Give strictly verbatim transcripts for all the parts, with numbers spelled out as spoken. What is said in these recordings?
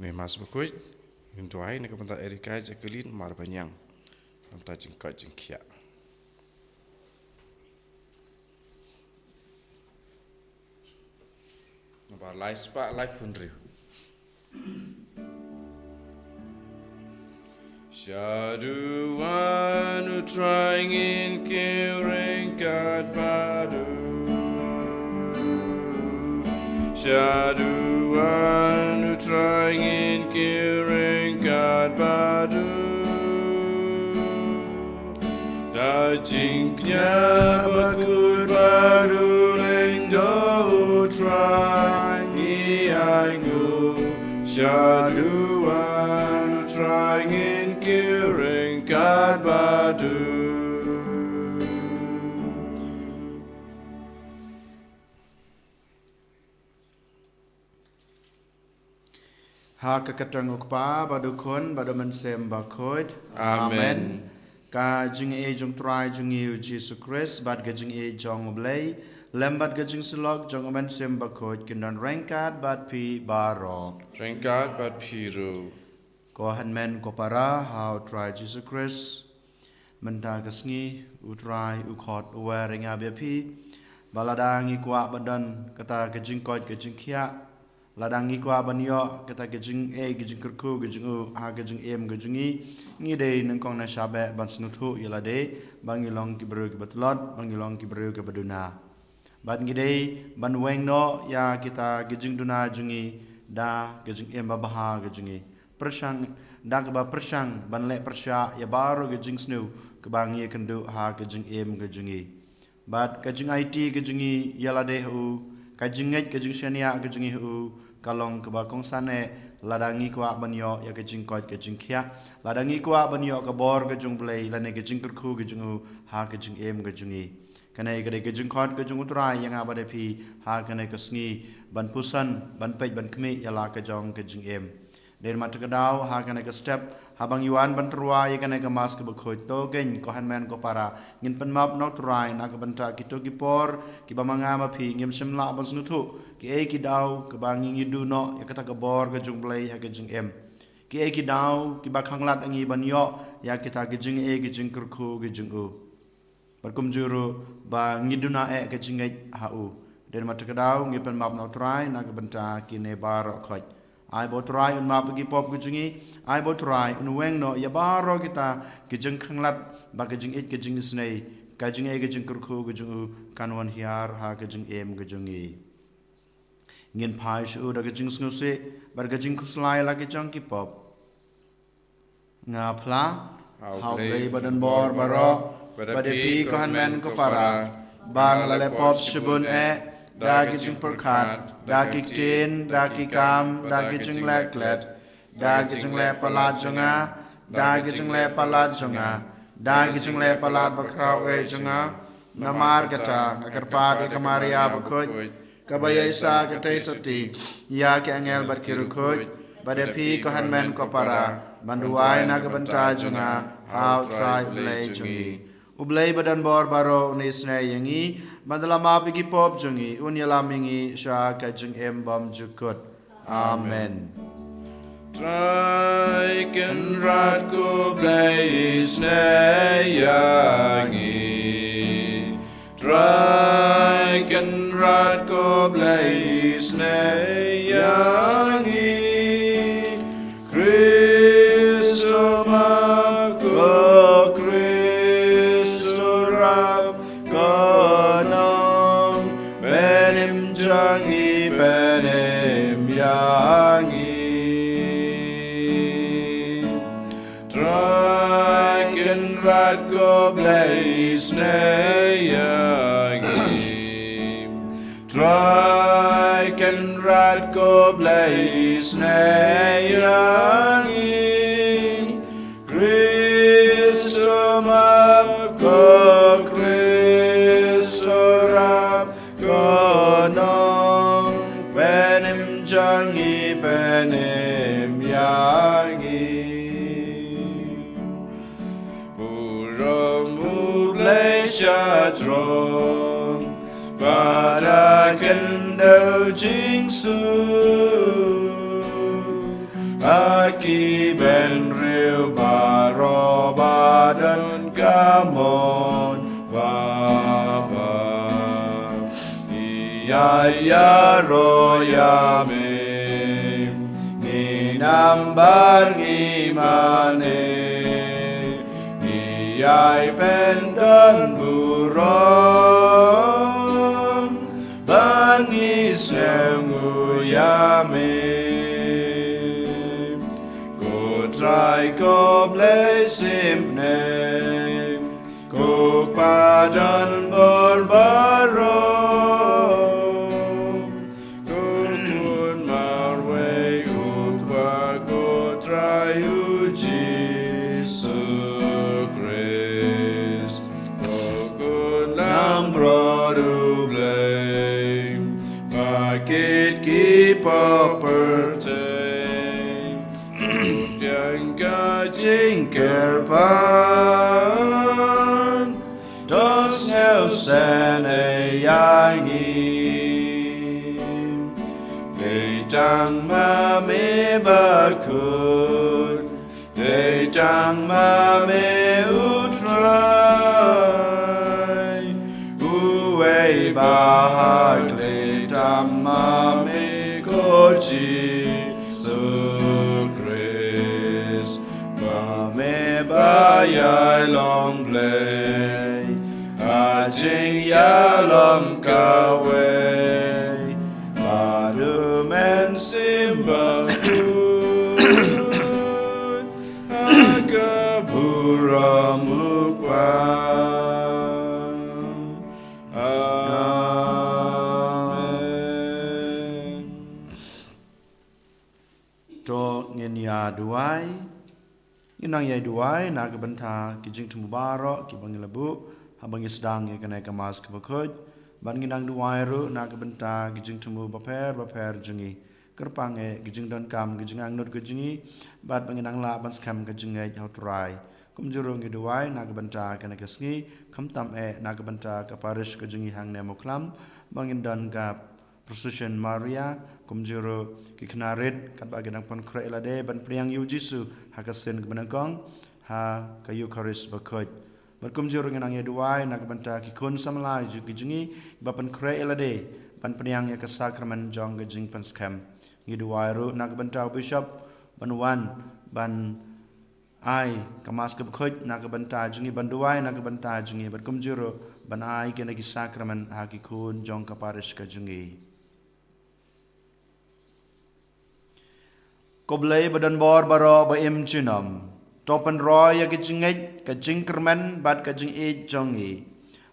Mynta Mass Bakhuid, ngin duwai na ka bynta Erika Jacqueline Marbaniang, na ka bynta jingkoit jingkhiah. Nambar lai spah laiphew hynriew. Sha duwan U Trai ngin kiew ryngkat bad u. Sha duwan U Trai ngin kiew ryngkat bad u. Da jingkñia bakhuid bad u lyngdoh U Trai ngi ainguh. Sha duwan U Trai ngin kiew ryngkat bad u. Ha ka kyrteng U Kpa, bad U Khun, bad U Mynsiem Bakhuid. Amen. Amen. Ka jingïeit jong U Trai jong ngi U Jisu Khrist, bad ka jingïeit jong U Blei, lem bad ka jingsyllok jong U Mynsiem Bakhuid, kin don ryngkat bad phi baroh. Ryngkat bad phi ruh. Ko hynmen ko para ha U Trai Jisu Khrist. Mynta ka sngi, U Trai u khot u wer ïa nga bad ïa phi, ba lada ngi kwah ban don kata ka jingkoit ka jingkhiah, lada ngi kwah ban ïoh kata ka jingïeit ka jingkyrkhu ka jong u ha ka jingim ka jong ngi, ngi dei nyngkong na shabeh ban sngewthuh ïa lade ba ngi long ki briew kiba tlot, ba ngi long ki briew kiba duna. Bad ngi dei ban weng noh ïa kita ki jingduna jong ngi da ki jingim babha ki jong ngi. Pyrshang, da kaba pyrshang ban leh pyrshah ïa baroh ki jingsniew kaba ngi ïakynduh ha ki jingim ki jong ngi. Bad ka jingaiti ki jong ngi ïa lade ha u, ka jingngeit ka jingshaniah ki jong ngi ha u, ka long kaba kongsan eh lada ngi kwah ban ïoh ïa ka jingkoit ka jingkhiah, lada ngi kwah ban ïoh ka bor ka jong U Blei lane ka jingkyrkhu ka jong u ha ka jingim ka jong ngi. Kane ka dei ka jingkhot ka jong U Trai ïa nga bad ïa phi ha kane ka sngi, ban puson, ban peit, ban khmih ïa la ka jong ka jingim. Dei namar kata ka daw ha kane ka step, haba ngi wan ban tyrwa ïa kane ka Mass kaba khuid, to kein ko hynmen ko para, ngin pynmap na U Trai na ka bynta kito ki por kiba ma nga ma phi ngim shym lah ban sngewthuh kiei ki daw kiba ngi, ngi duh noh ïa kata ka bor ka jong U Blei ha ka jingim. Kiei ki daw kiba khanglad ïa ngi ban ïoh ïa kita ki jingïeit ki jingkyrkhu ki jong u. Bad kumjuh ruh ba ngi duna eh ka jingngeit ha u. Dei namar kata ka daw ngi pynmap na U Trai na ka bynta kine baroh khoit. Ai ba U Trai un map ïa ki pop ki jong ngi, ai ba U Trai un weng noh ïa baroh kita ki jingkhanglad, ba ka jingïeit ka jingisynei, ka jingïeit ka jingkyrkhu ka jong u kan wan hiar ha ka jingim ka jong ngi. Ngin phai sha u da ka jingsngewsih bad ka jingkhuslai ïa la ki jong ki pop. Nga phla ha U Blei badonbor baroh, bad ïa phi ko hynmen ko para, ba nga la leh pop shibun eh, da ki jingpyrkhat, da ki ktien, da ki kam, da ki jingleh klet, da ki jingleh palat jong nga, da ki jingleh palat jong nga, da ki jingleh palat bakhraw eh jong nga. Namar kata nga kyrpad ïa ka Maria bakhuid, kaba ïaishah katei sati ïa ki angel bad ki riewkhuid, bad ïa phi ko hynmen ko para, ban duwai na ka bynta jong nga ha U Trai U Blei jong ngi. U Blei badonbor baroh un isynei ïa ngi, bad un la map ïa ki pop jong ngi, un ïalam ïa ngi sha ka jingim bymjukut. Amen. Trai Kynrad ko Blei isynei ïa ngi. Trai Kynrad ko Blei isynei ïa ngi. Khrist u map, ko Khrist u rap, ko Nongpynim jong ngi pynim ïa ngi. Trai Kynrad ko Blei isynei ïa ngi. Trai Kynrad ko Blei isynei ïa ngi. Khrist u map, ko Khrist u rap, ko Nongpynim jong ngi pynim ïa ngi. Burom U Blei sha jrong, bad ha khyndew jingsuk. Ba ki bynriew baroh ba don ka mon ba ba ïa ïaroh ïa me. Ngin ym ban ngi mane, ngi ïai pyndon burom ban ngi sngewnguh ïa me. Ko Trai ko Blei symphony, ko Kpa don bor baroh, ko Khun marwei, ko Kpa, ko Trai, u Jisu Khrist, ko Khun langbrot u Blei, ba kit ki pop pyrthei, u pdiang ka jingkyrpad, to sngewsynei ïa ngi. Dei tang ma me bakhuid, dei tang ma me u Trai, uwei ba ha khlieh tam ma me, ko Jisu Khrist, ma me ba ïai long Blei ha jingïalong kawei, bad u Mynsiem Bakhuid ha ka burom u Kpa. Amen. To ngin ïa duwai. Ngin nang ïa duwai na ka bynta ki jingthmu baroh kiba ngi la buh haba ngi sdang ïa kane ka Mass kaba khuid. Bad ngin nang duwai ruh na ka bynta ki jingthmu bapher bapher jong ngi. Kyrpang eh ki jingdonkam, ki jingangnud ka jong ngi, bad ba ngin nang lah ban skhem ka jingngeit ha u Trai. Kumjuh ruh ngi duwai na ka bynta kane ka sngi, khamtam eh na ka bynta ka parish ka jong ngi hangne Mawkhlam, ba ngin don ka Procession Maria, kumjuh ruh ki khynnah rit, katba ki dang pynkhreh ïalade ban pdiang ïa u Jisu ha ka sien kaba nyngkong ha ka Eukharist bakhuid. Bad kumjuh ruh ngin nang ïa duwai na ka bynta ki khun samla jong ki jong ngi, ba pynkhreh ïalade ban pdiang ïa ka sakramen jong ka jingpynskhem. Ngi duwai ruh na ka bynta u Bishop ban wan ban ai ka Mass kaba khuid na ka bynta jong ngi, ban duwai na ka bynta jong ngi, bad kumjuh ruh ban ai kine ki sakramen ha ki khun jong ka parish ka jong ngi. Ko Blei ba don bor baroh ba im junom, to pynroi ïa ka jingngeit, ka jingkyrmen bad ka jingïeit jong ngi,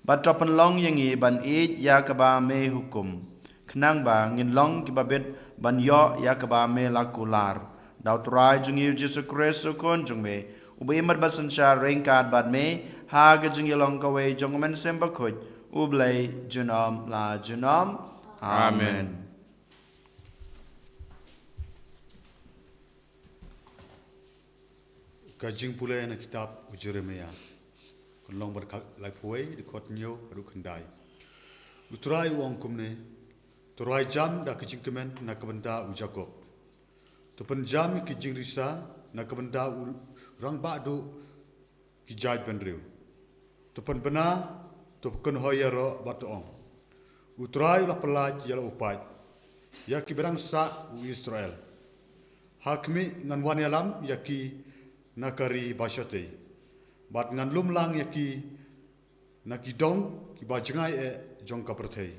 bad to pynlong ïa ngi ban ïeit ïa kaba me hukum, khnang ba ngin long kiba bit ban ïoh ïa kaba me la kular. Da u Trai jong ngi u Jisu Khrist u Khun jong me, uba im bad synshar ryngkat bad me ha ka jingïalong kawei jong u Mynsiem Bakhuid, U Blei junom la junom. Amen. Amen. Ka jingpule na kitab u Jeremiah, ka lynnong ba khatlai phew wei, dkhot hynñiew haduh khyndai. U Trai u ong kumne: To rwai jam da ka jingkmen na ka bynta u Jakob. To pynjam ïa ka jingrisa na ka bynta u rangbah duh ki jaid bynriew. To pynbna, to kynhoi ïaroh bad to ong: U Trai u la pyllait ïa la u paid, ïa ki bneng sah u Israel. Ha khmih, ngan wan ïalam ïa ki na ka ri ba shatei, bad ngan lum lang ïa ki na ki dong kiba jngai eh jong ka pyrthei.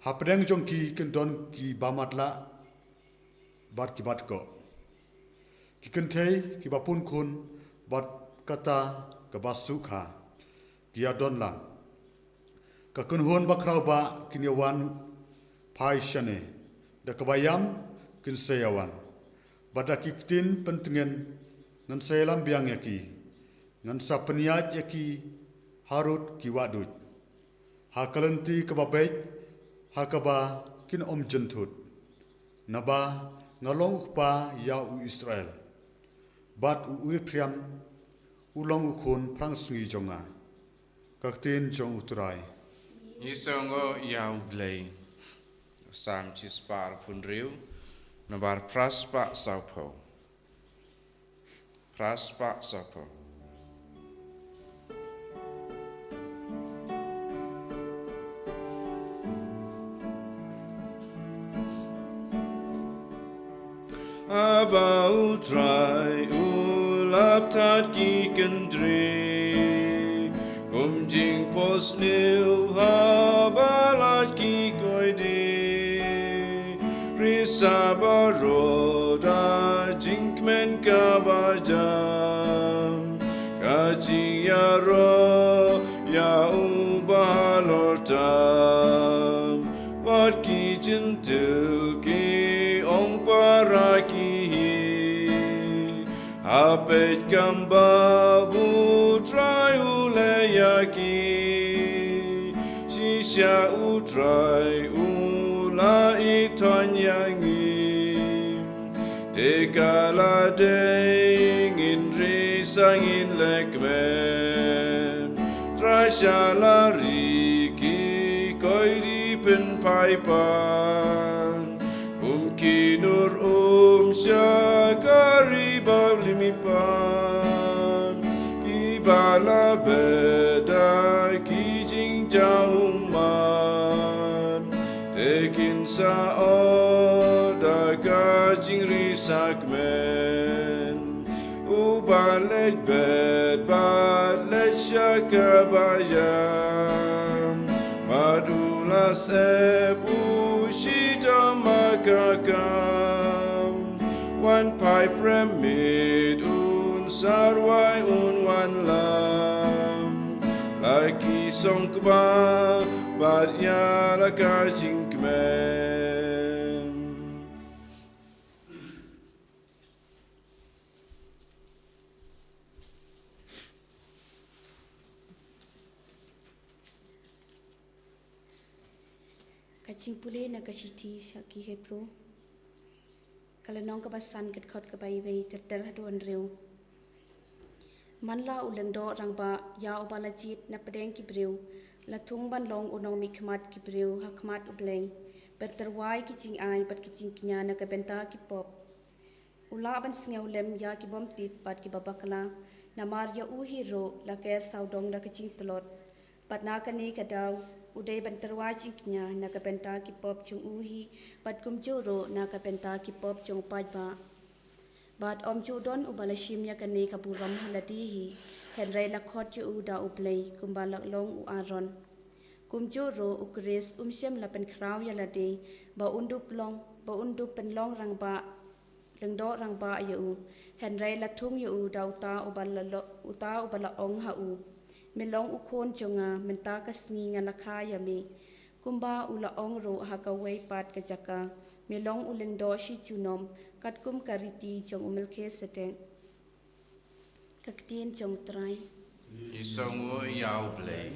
Hapdeng jong ki kin don kiba matlah bad kiba dkoh, ki kynthei kiba pun khun bad kata kaba suk ha, ki ïadon lang. Ka kynhun bakhraw bah kin ïawan phai shane, da kaba ïam kin sa ïawan. Bad da ki ktien pyntngen ngan sa ïalam biang ïa ki, ngan sa pynïaid ïa ki harud ki wahduid, ha ka lynti kaba beit, ha kaba kin ym jynthut. Naba nga long u kpa ïa u Israel, bad u Ephraim u long u khun phrangsngi jong nga. Ka ktien jong u Trai. Ngi sngewnguh ïa u Blei. Salm shispah phew hynriew. Nambar phra spah saw phew. Phra spah saw phew. Haba U Trai u la ptad ki kyntri kum jingphohsniew, haba lait ki koidi, risa baroh da jingkmen kaba jam, ka jingïaroh ïa U Bahalor tam. Wat ki Jentil ki ong, para ki hi, ha peit kumba U Trai u leh ïa ki. Shisha U Trai u la ïathuh ïa ngi, te ka la dei ngin risa, ngin leh kmen. Trai sha la ri ki koidi pynphai pan, kum ki nur um sha ka ri ba lim pan, kiba la beh da ki jingjaw ummat, te kin sa ot da ka jingrisa kmen. Uba leit bad, bad leit sha kaba ïam, bad u la sep u shitom ha ka kam. Wan phai premmiet, un sa rwai, un wanlam. La ki song kba, bad ïa la ka jingkmen. Ka jingpule na ka shithi sha ki Hebru, ka lynnong kaba san, ka dkhot kaba iwei ter ter haduh hynriew. Man la u lyngdoh rangbah ïa uba la jied na pdeng ki briew, la thung ban long u nongmihkhmat ki briew ha khmat U Blei, ban tyrwa ïa ki jingai bad ki jingkñia na ka bynta ki pop. U lah ban sngewlem ïa ki bym tip bad kiba bakla, namar ïa u hi ruh la ker sawdong da ka jingtlot. Bad na kane ka daw, u dei ban tyrwa jingkñia na ka bynta ki pop jong u hi, bad kumjuh ruh na ka bynta ki pop jong u paidbah. Bad ym ju don uba la shim ïa kane ka burom ha lade hi, hynrei la khot ïa u da U Blei, kumba la long u Aaron. Kumjuh ruh U Khrist um shym la pynkhraw ïa lade ba un dup long, ba un dup pynlong rangbah, lyngdoh rangbah ïa u, hynrei la thung ïa u da uta uba la lo-, uta uba la ong ha u, me long u khun jong nga, mynta ka sngi nga la kha ïa me. Kumba u la ong ruh ha kawei pat ka jaka, me long u lyngdoh shi junom, katkum ka riti jong u Melkhisedek. Ka ktien jong U Trai. Ngi sngewnguh ïa U Blei.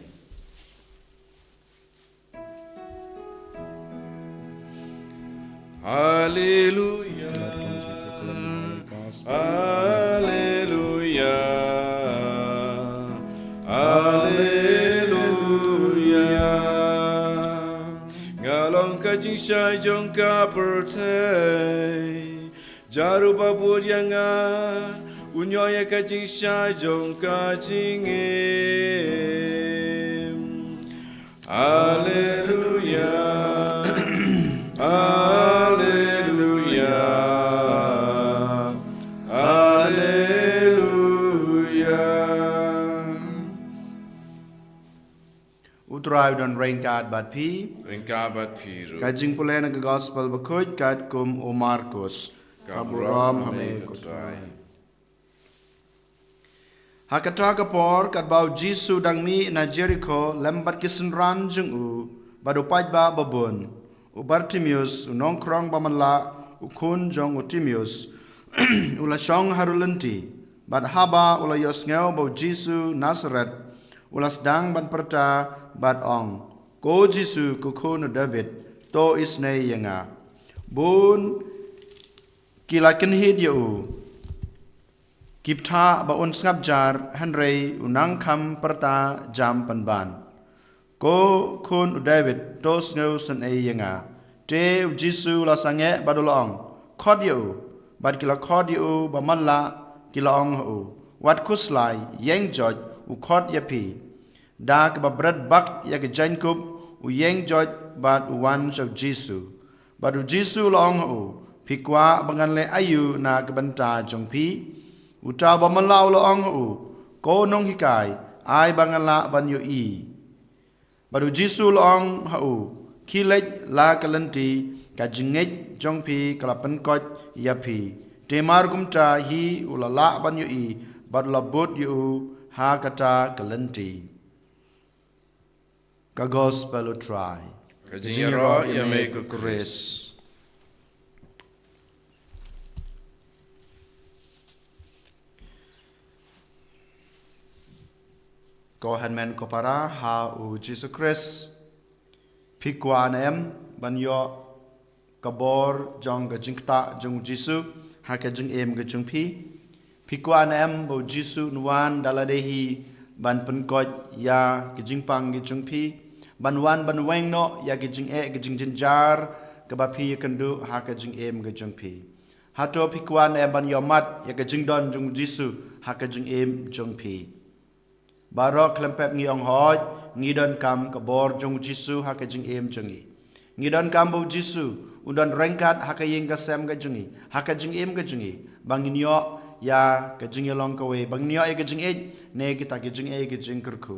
Haleluya. Haleluya. Haleluya. Nga long ka jingshai jong ka pyrthei. Jar uba bud ïa nga, un ïoh ïa ka jingshai jong ka jingim. Haleluya. Haleluya. Haleluya. U Trai u don ryngkat bad phi. Ryngkat bad phi ruh. Ka jingpule na ka Gospel bakhuid katkum u Markos. Ka burom ha me ko Trai. Ha kata ka por, katba u Jisu dang mih na Jerikho lem bad ki synran jong u bad u paidbah babun, u Bartimeus, u nongkhrong ba man lah, u khun jong u Timeus, u la shong ha rulynti. Bad haba u la ïohsngew ba u Jisu Nasaret, u la sdang ban pyrta bad ong, "Ko Jisu, ko khun u Dabid, to isynei ïa nga." Bun ki la kynhied ïa u, ki bthah ba un sngap jar, hynrei u nang kham pyrta jam pynban, "Ko khun u Dabid, to sngewsynei ïa nga." Te u Jisu u la sangeh bad u la ong, khot ïa u. Bad ki la khot ïa u ba matlah, ki la ong ha u, wat khuslai, ïeng joit, u khot ïa phi. Da kaba bret bak ïa ka jaiñkup, u ïeng joit bad u wan sha u Jisu. Bad u Jisu u la ong ha u, phi kwah ba ngan leh aïu na ka bynta jong phi? Uta u ba matlah u la ong ha u, ko nonghikai, ai ba ngan lah ban ïohi. Bad u Jisu u la ong ha u, khie leit la ka lynti, ka jingngeit jong phi ka la pynkoit ïa phi. Te mar kumta hi u la lah ban ïohi, bad u la bud ïa u ha kata ka lynti. Ka Gospel u Trai. Ka jingïaroh ïa me ko Khrist. Ko hynmen ko para ha u Jisu Khrist, phi kwah ne em ban ïoh ka bor jong ka jingktah jong u Jisu ha ka jingim ka jong phi? Phi kwah ne em ba u Jisu un wan da lade hi ban pynkoit ïa ka jingpang ka jong phi, ban wan ban weng noh ïa ka jingeh ka jingjynjar kaba phi ïakynduh ha ka jingim ka jong phi? Hato phi kwah ne em ban ïohmat ïa ka jingdon jong u Jisu ha ka jingim jong phi? Baroh khlem pep ngi ong hooid, ngi donkam ka bor jong u Jisu ha ka jingim jong ngi. Ngi donkam ba u Jisu un don ryngkat ha ka ïing ka sem ka jong ngi, ha ka jingim ka jong ngi, ba ngin ïoh ïa ka jingïalong kawei, ba ngin ïoh ïa ka jingïeit ne kita ki jingïeit ki jingkyrkhu.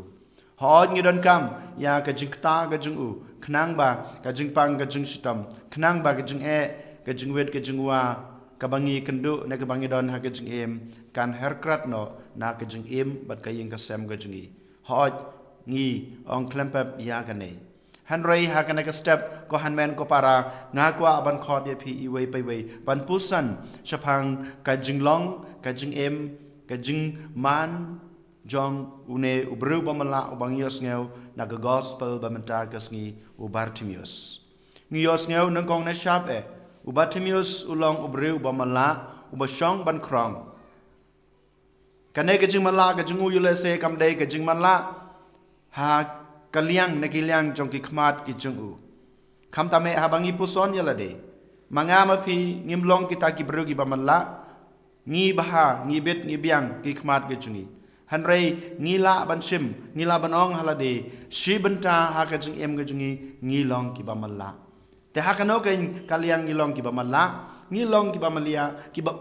Hooid, ngi donkam ïa ka jingktah ka jong u, khnang ba ka jingpang ka jingshitom, khnang ba ka jingeh, ka jingwit ka jingwa kaba ngi kynduh ne kaba ngi don ha ka jingim kan herkrat noh na ka jingim bad ka ïing ka sem ka jong ngi. Hooid, ngi ong khlem pep ïa kane. Hynrei ha kane ka step, ko hynmen ko para, nga kwah ban khot ïa phi iwei pa iwei ban puson shaphang ka jinglong, ka jingim, ka jingman jong une u briew ba matlah uba ngi ïohsngew na ka Gospel ba mynta ka sngi, u Bartimeus. Ngi ïohsngew nyngkong ne shap eh, u Bartimeus u long u briew ba matlah uba shong ban khrong. Kane ka jingmatlah ka jong u ïoh lehse kam dei ka jingmatlah ha ka liang ne ki liang jong ki khmat ki jong u. Khamtam eh haba ngi puson ïa lade, ma nga ma phi ngim long kita ki briew kiba matlah. Ngi bha, ngi bit, ngi biang ki khmat ki jong ngi. Hynrei ngi lah ban shim, ngi lah ban ong ha lade, shi bynta ha ka jingim ka jong ngi, ngi long kiba matlah. Te ha kano ka liang ngi long kiba matlah? Ngi long kiba matlah, kiba,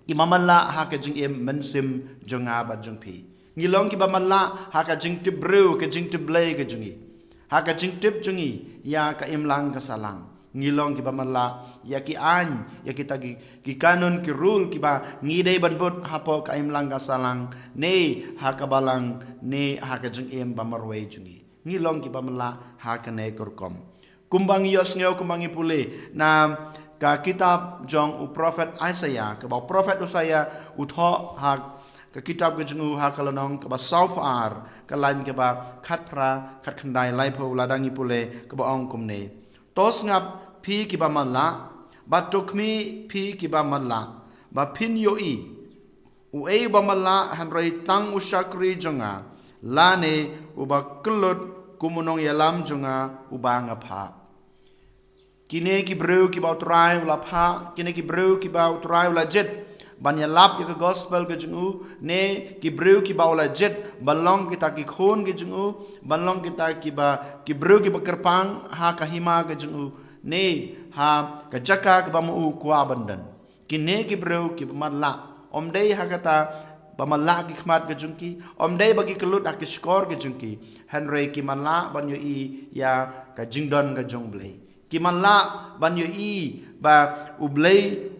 kiba matlah ha ka jingim mynsiem jong nga bad jong phi. Ngi long kiba matlah ha ka jingtip briew, ka jingtip Blei ka jong ngi. Ha ka jingtip jong ngi ïa ka imlang ka sahlang. Ngi long kiba matlah ïa ki aiñ, ïa kita ki, ki kanun, ki rule kiba ngi dei ban bud hapoh ka imlang ka sahlang, ne ha ka balang, ne ha ka jingim ba marwei jong ngi. Ngi long kiba matlah ha kane ka rukom. Kumba ngi ïohsngew, kumba ngi pule na ka kitab jong u prophet Isaiah, kaba u prophet Isaiah u thoh ha ka kitab ka jong u ha ka lynnong kaba sawphew ar, ka lain kaba khatphra, khatkhyndai, laiphew, lada ngi pule, kaba ong kumne: To sngap phi kiba matlah, bad to khmih phi kiba matlah, ba phin ïohi. Uei uba matlah hynrei tang u shakri jong nga, lane uba kyllut kum u nongïalam jong nga uba nga phah? Kine ki briew kiba u Trai u la phah, kine ki briew kiba u Trai u la jied ban ïalap ïa ka gospel ka jong u, ne ki briew kiba u la jied ban long kita ki khun ki jong u, ban long kita kiba, ki briew kiba kyrpang ha ka hima ka jong u, ne ha ka jaka kaba ma u kwah ban don. Kine ki briew kiba matlah, ym dei ha kata ba matlah ki khmat ki jong ki, ym dei ba ki kyllut ha ki shkor ki jong ki, hynrei ki matlah ban ïohi ïa ka jingdon ka jong U Blei. Ki matlah ban ïohi ba U Blei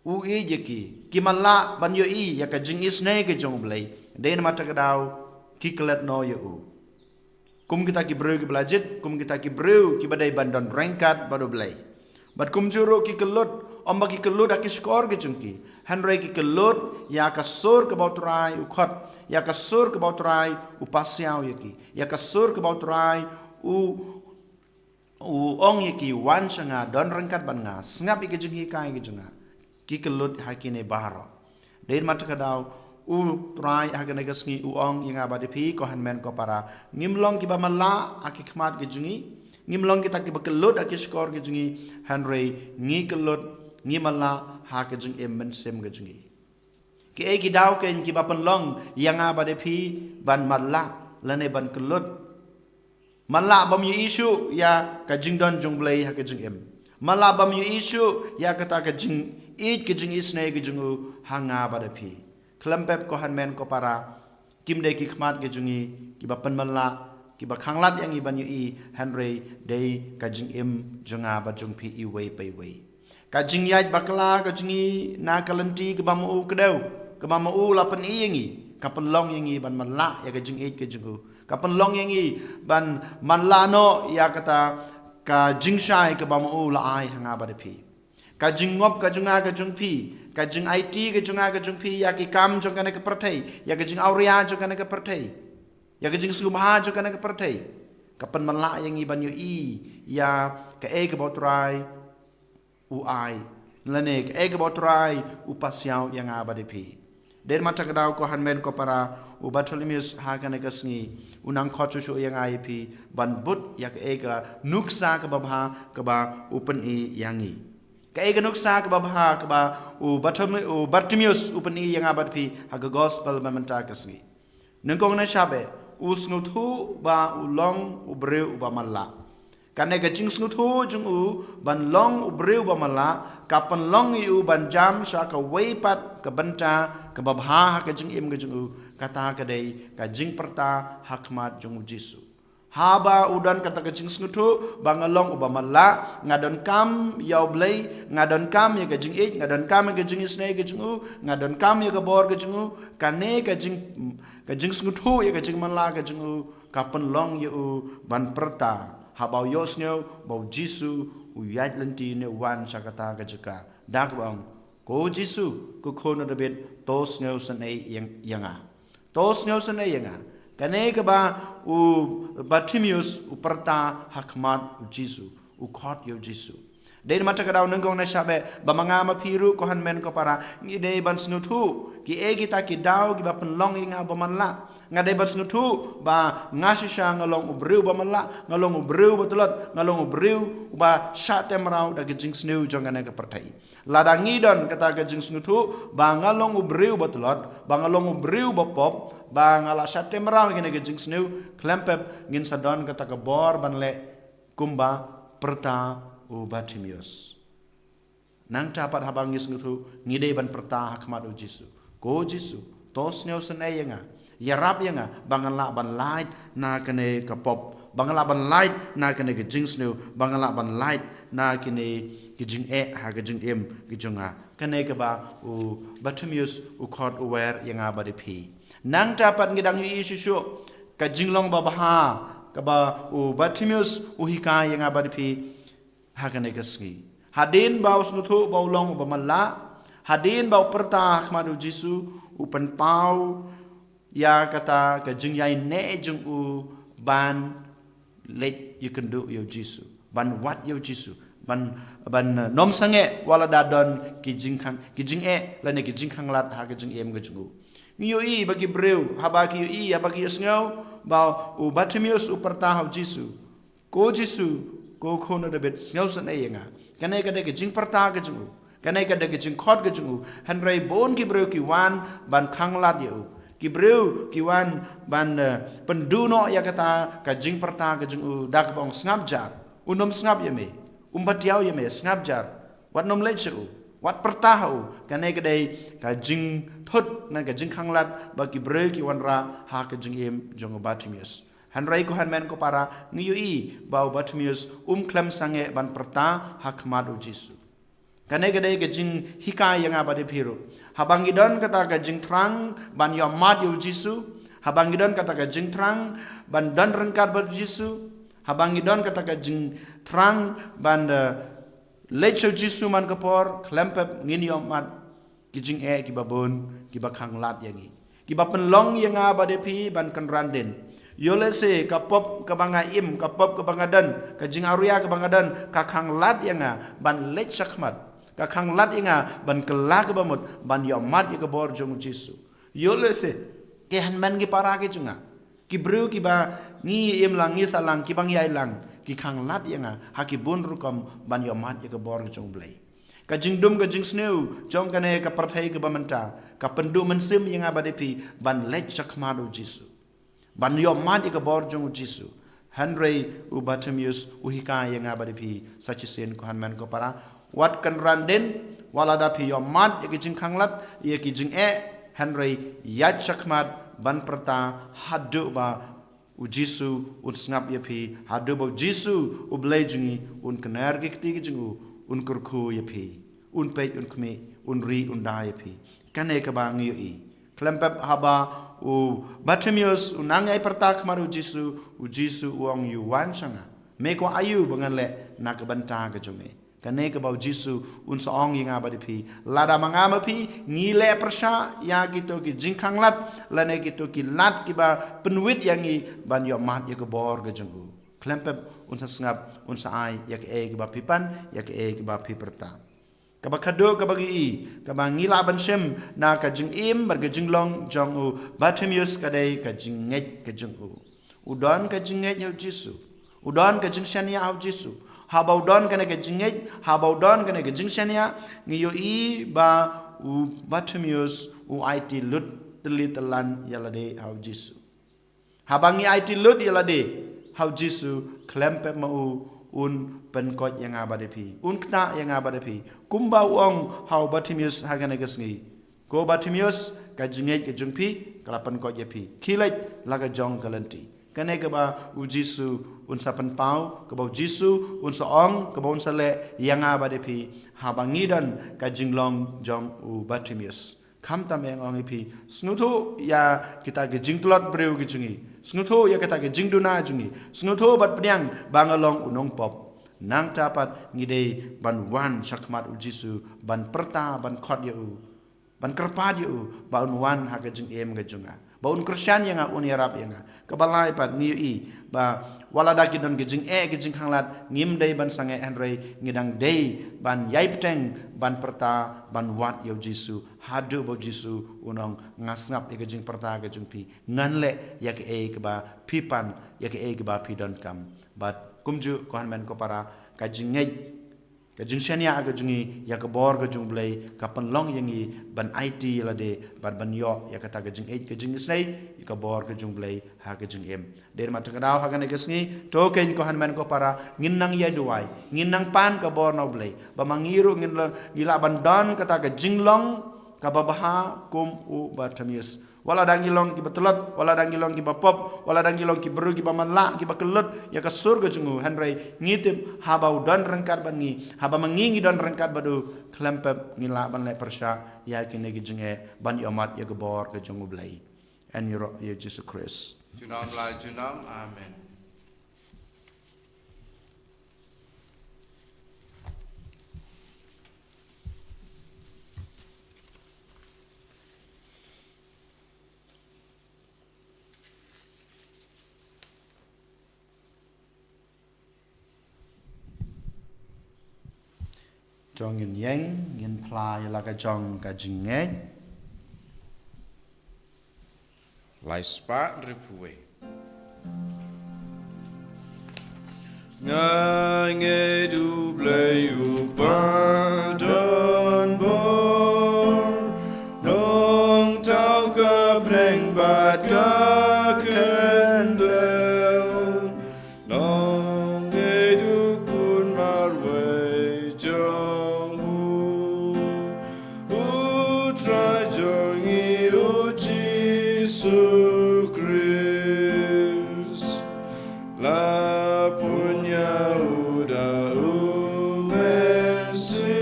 u ïeit ïa ki. Ki matlah ban ïohi ïa ka jingisynei ka jong U Blei. Dei namar kata ka daw ki klet noh ïa u. Kum kita ki briew kiba la jied, kum kita ki briew kiba dei ban don ryngkat bad U Blei. Bad kumjuh ruh ki kyllut, ym ba ki kyllut ha ki shkor ki jong ki, hynrei ki kyllut ïa ka sur kaba U Trai u khot, ïa ka sur kaba U Trai u pasiaw ïa ki, ïa ka sur kaba U Trai u, u ong ïa ki, wan sha nga, don ryngkat bad nga, sngap ïa ka jinghikai ka jong nga. Ki kyllut ha kine baroh. Dei namar kata ka daw, U Trai ha kane ka sngi u ong ïa nga bad ïa phi, ko hynmen ko para, ngim long kiba matlah ha ki khmat ki jong ngi, ngim long kita kiba kyllut ha ki shkor ki jong ngi, hynrei ngi kyllut ngi matlah ha ka jingim mynsiem ka jong ngi. Kiei ki daw kein kiba pynlong ïa nga bad ïa phi ban matlah lane ban kyllut? Matlah bym ïohi shuh ïa ka jingdon jong U Blei ha ka jingim. Matlah bym ïohi shuh ïa kata ka jingïeit ka jingisynei ka jong u ha nga bad ïa phi. Khlem pep ko hynmen ko para, kim dei ki khmat ki jong ngi kiba pynmatlah, kiba khanglad ïa ngi ban ïohi, hynrei dei ka jingim jong nga bad jong phi iwei pa iwei. Ka jingïaid bakla ka jong ngi na ka lynti kaba ma u kdew, kaba ma u la pyni ïa ngi, ka pynlong ïa ngi ban matlah ïa ka jingïeit ka jong u. Ka pynlong ïa ngi ban matlah noh ïa kata ka jingshai kaba ma u la ai ha nga bad ïa phi. Ka jingngop ka jong nga ka jong phi, ka jingaiti ka jong nga ka jong phi ïa ki kam jong kane ka pyrthei, ïa ka jingawria jong kane ka pyrthei, ïa ka jingsngewbha jong kane ka pyrthei, ka pynmatlah ïa ngi ban ïohi ïa kaei kaba U Trai u ai, lane kaei kaba U Trai u pasiaw ïa nga bad ïa phi. Dei namar kata ka daw ko hynmen ko para, u Bartimaeus ha kane ka sngi u nang khot shuh shuh ïa nga ïa phi ban bud ïa kaei ka nuksa kaba bha kaba u pyni ïa ngi. Kaei ka nuksa kaba bha kaba u Bartim-, u Bartimaeus u pyni ïa nga bad ïa phi ha ka gospel mynta ka sngi. Nyngkong ne shabeh, u sngewthuh ba u long u briew uba matlah. Kane ka jingsngewthuh jong u ban long u briew uba matlah ka pynlong ïa u ban jam sha kawei pat ka bynta kaba bha ha ka jingim ka jong u, kata ka dei ka jingpyrta ha khmat jong u Jisu. Haba u don kata ka jingsngewthuh ba nga long uba matlah, nga donkam ïa U Blei, nga donkam ïa ka jingïeit, nga donkam ïa ka jingisynei ka jong u, nga donkam ïa ka bor ka jong u, kane ka jing, ka jingsngewthuh ïa ka jingmatlah ka jong u ka pynlong ïa u ban pyrta, haba u ïohsngew ba u Jisu u ïaid lynti ne u wan sha kata ka jaka, da kaba ong, ko Jisu, ko Khun u Dabid, to sngewsynei ïa, ïa nga. To sngewsynei ïa nga. Kane kaba u Bartimaeus u pyrta ha khmat u Jisu, u khot ïa u Jisu. Dei namar kata ka daw nyngkong ne shabeh, ba ma nga ma phi ruh ko hynmen ko para, ngi dei ban sngewthuh kiei kita ki daw kiba pynlong ïa nga ba matlah. Nga dei ban sngewthuh ba nga shisha nga long u briew ba matlah, nga long u briew ba tlot, nga long u briew uba shah tymraw da ka jingsniew jong kane ka pyrthei. Lada ngi don kata ka jingsngewthuh ba nga long u briew ba tlot, ba nga long u briew ba pop, ba nga la shah tymraw ïa kane ka jingsniew, khlem pep ngin sa don kata ka bor ban leh kumba pyrta u Bartimaeus. Nangta pat haba ngi sngewthuh, ngi dei ban pyrta ha khmat u Jisu, ko Jisu, to sngewsynei ïa nga, ïarap ïa nga ba ngan lah ban lait na kane ka pop, ba ngan lah ban lait na kane ka jingsniew, ba ngan lah ban lait na kine ki jingeh ha ka jingim ka jong nga. Kane kaba u Bartimaeus u khot u wer ïa nga bad ïa phi. Nangta pat ngi dang ïohi shuh shuh ka jinglong babha kaba u Bartimaeus u hikai ïa nga bad ïa phi ha kane ka sngi. Hadien ba u sngewthuh ba u long uba matlah, hadien ba u pyrta ha khmat u Jisu, u pynpaw ïa kata ka jingïaineh jong u ban leit ïakynduh ïa u Jisu, ban wad ïa u Jisu, ban, ban, eh, nym sangeh wat la da don ki jingkhang, ki jingeh lane ki jingkhanglad ha ka jingim ka jong u. Ngi ïohi ba ki briew, haba ki ïohi, haba ki ïohsngew ba u Bartimaeus u pyrta ha u Jisu, ko Jisu, ko Khun u Dabid, sngewsynei ïa nga. Kane ka dei ka jingpyrta ka jong u. Kane ka dei ka jingkhot ka jong u. Hynrei bun ki briew ki wan ban khanglad ïa u. Ki briew ki wan ban, eh, pynduh noh ïa kata ka jingpyrta ka jong u da kaba ong, sngap jar. U nym sngap ïa me. Um patiaw ïa me, sngap jar. Wat nym leit sha u. Wat pyrta ha u. Kane ka dei ka jingthut, ngan ka jingkhanglad ba ki briew ki wanrah ha ka jingim jong u Bartimaeus. Hynrei ko hynmen ko para, ngi ïohi ba u Bartimaeus um khlem sangeh ban pyrta ha khmat u Jisu. Kane ka dei ka jinghikai ïa nga bad ïa phi ruh. Haba ngi don kata ka jingthrang ban ïohmad ïa u Jisu, haba ngi don kata ka jingthrang ban don ryngkat bad u Jisu, haba ngi don kata ka jingthrang ban, eh, leit sha u Jisu man ka por, khlem pep ngin ïohmad ki jingeh kiba bun, kiba khanglad ïa ngi, kiba pynlong ïa nga bad ïa phi ban kynran dien. Ïoh lehse ka pop kaba nga im, ka pop kaba nga don, ka jingawria kaba nga don, ka khanglad ïa nga ban leit shakhmat, ka khanglad ïa nga ban kylla kaba mut, ban ïohmad ïa ka bor jong u Jisu. Ïoh lehse ki hynmen ki para ki jong nga, ki briew kiba ngi im lang, ngi sah lang, kiba ngi ïaid lang, ki khanglad ïa nga ha ki bun rukom ban ïohmad ïa ka bor jong u Blei. Ka jingdum ka jingsniew jong kane ka pyrthei kaba mynta ka pynduh mynsiem ïa nga bad ïa phi ban leit shakhmat u Jisu, ban ïohmad ïa ka bor jong u Jisu. Hynrei u Bartimaeus u hikai ïa nga bad ïa phi sa shisien, ko hynmen ko para, wat kynran dien, wat lada phi ïohmad ïa ki jingkhanglad, ïa ki jingeh, hynrei ïaid shakhmat ban pyrta haduh ba u Jisu un sngap ïa phi, haduh ba u Jisu u Blei jong ngi un kner ki kti ki jong u, un kyrkhu ïa phi, un peit, un khmih, un ri, un da ïa phi. Kane kaba ngi ïohi. Khlem pep haba u Bartimaeus u nang ïai pyrta khmat u Jisu, u Jisu u ong ïa u, wan sha nga. Me kwah aïu ba ngan leh na ka bynta ka jong me? Kane kaba u Jisu un sa ong ïa nga bad ïa phi, lada ma nga ma phi ngi leh pyrshah ïa kito ki jingkhanglad lane kito ki lad kiba pynwit ïa ngi ban ïohmad ïa ka bor ka jong u, khlem pep un sa sngap, un sa ai ïa kaei kaba phi pan, ïa kaei kaba phi pyrta. Kaba khadduh kaba ngi i, kaba ngi lah ban shem na ka jingim bad ka jinglong jong u Bartimaeus ka dei ka jingngeit ka jong u. U don ka jingngeit ha u Jisu. U don ka jingshaniah ha u Jisu. Haba u don kane ka jingngeit, haba u don kane ka jingshaniah, ngi ïohi ba u Bartimaeus u aiti lut tylli tyllan ïa lade ha u Jisu. Haba ngi aiti lut ïa lade ha u Jisu, khlem pep ma u un pynkoit ïa nga bad ïa phi, un ktah ïa nga bad ïa phi. Kumba u ong ha u Bartimaeus ha kane ka sngi, ko Bartimaeus, ka jingngeit ka jong phi ka la pynkoit ïa phi. Khie leit la ka jong ka lynti. Kane kaba u Jisu un sa pynpaw, kaba u Jisu un sa ong, kaba un sa leh ïa nga bad ïa phi, haba ngi don ka jinglong jong u Bartimaeus. Khamtam ïa nga ong ïa phi, sngewthuh ïa kita ki jingtlot briew ki jong ngi, sngewthuh ïa kita ki jingduna jong ngi, sngewthuh bad pdiang ba nga long u nongpop. Nangta pat ngi dei ban wan shakhmat u Jisu, ban pyrta, ban khot ïa u, ban kyrpad ïa u ba un wan ha ka jingim ka jong nga, ba un kyrshan ïa nga, un ïarap ïa nga. Kaba lai pat ngi ïohi ba wat lada ki don ki jingeh ki jingkhanglad, ngim dei ban sangeh, hynrei ngi dang dei ban ïai bteng, ban pyrta, ban wad ïa u Jisu, haduh ba u Jisu un ong, nga sngap ïa ka jingpyrta ka jong phi, ngan leh ïa kaei kaba phi pan, ïa kaei kaba phi donkam. Bad kumjuh, ko hynmen ko para, ka jingngeit, ka jingshaniah ka jong ngi ïa ka bor ka jong u Blei ka pynlong ïa ngi ban aiti ïa lade bad ban ïoh ïa kata ka jingngeit ka jingisynei ïa ka bor ka jong u Blei ha ka jingim. Dei ma tang ka daw ha kane ka sngi, to keiñ ko hynmen ko para, ngin nang ïa duwai, ngin nang pan ka bor na u Blei, ba ma ngi ruh ngin la, ngi lah ban don kata ka jinglong kaba bha kum u Bartimaeus. Wat lada ngi long kiba tlot, wat lada ngi long kiba pop, wat lada ngi long ki briew kiba matlah, kiba kyllut ïa ka sur ka jong u, hynrei ngi tip haba u don ryngkat bad ngi, haba ma ngi ngi don ryngkat bad u, khlem pep ngi lah ban leh pyrshah ïa kine ki jingeh, ban ïohmad ïa ka bor ka jong u Blei. Yn ïaroh ïa u Jisu Khrist. Junom la junom. Amen. To ngin ïeng, ngin phla ïa la ka jong ka jingngeit. Lai spah hynriewphew wei. Nga ngeit U Blei u ba don bor, nongthaw ka bneng bad ka khyndew. Nga ngeit u khun marwei jong u, U Trai jong ngi U Jisu Khrist. La pun ïa u da U Mynsiem,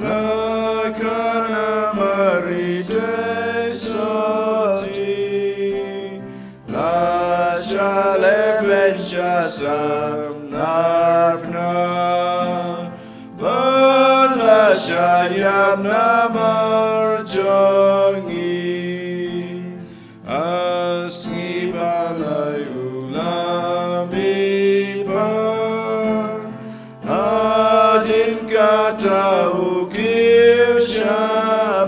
la kha na Mari Theisotti, la shah lehbeiñ shah sam na pna, bad la shah ïap namar jong ngi. Ha sngi ba lai u la mihpat, hadien kata u kiew sha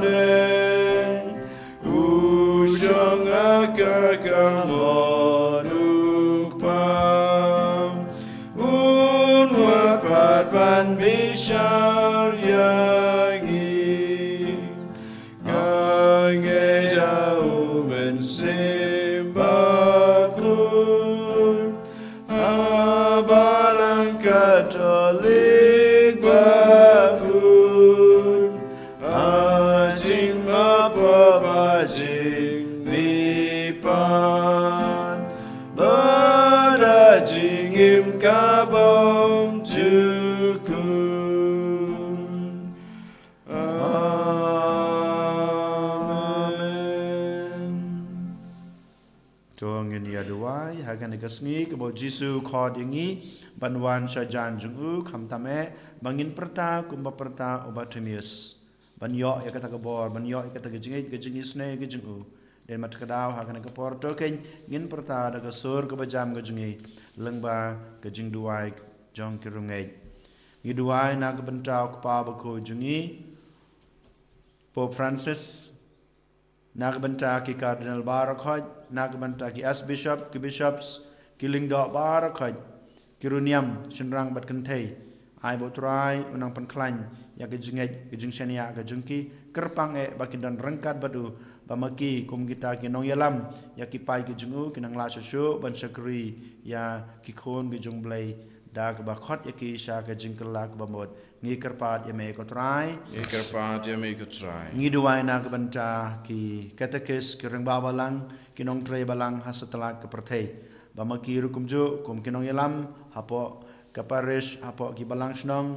bneng. U shong ha ka kamon U Kpa. Un wad pat ban Bishar ïa ngi, nga ngeit ha u Mynsiem Bakhuid, ha Balang Katholik Bakhuid, ha jingmap pop, ha jingmihpat, bad ha jingim kabym jukut. Amen. To ngin ïa duwai ha kane ka sngi kaba u Jisu u khot ïa ngi ban wan sha jan jong u, khamtam eh ba ngin pyrta kumba pyrta u Bartimaeus, ban ïoh ïa kata ka bor, ban ïoh ïa kata ka jingïeit, ka jingisynei ka jong u. Dei mat ka daw ha kane ka por to kein ngin pyrta da ka sur kaba jam ka jong ngi lyngba ka jingduwai jong ki riewngeit. Ngi duwai na ka bynta u Kpa Bakhuid jong ngi, Pope Francis, na ka bynta ki Cardinal baroh khoit, na ka bynta ki Archbishop, ki Bishops, ki lyngdoh baroh khoit, ki riewniam shynrang bad kynthei. Ai ba u Trai un nang pynkhlaiñ ïa ka jingngeit, ka jingshaniah ka jong ki, kyrpang eh ba kin don ryngkat bad u, ba ma ki kum kita ki nongïalam ïa ki paid ki jong u kin nang lah shuh shuh ban shakri ïa ki khun ki jong u Blei, da kaba khot ïa ki sha ka jingkylla kaba mut. Ngi kyrpad ïa me ko Trai. Ngi kyrpad ïa me ko Trai. Ngi duwai na ka bynta ki katekis, ki rangbah balang, ki nongtrei balang ha satlak ka pyrthei, ba ma ki ruh kumjuh kum ki nongïalam hapoh ka parish, hapoh ki balang shnong,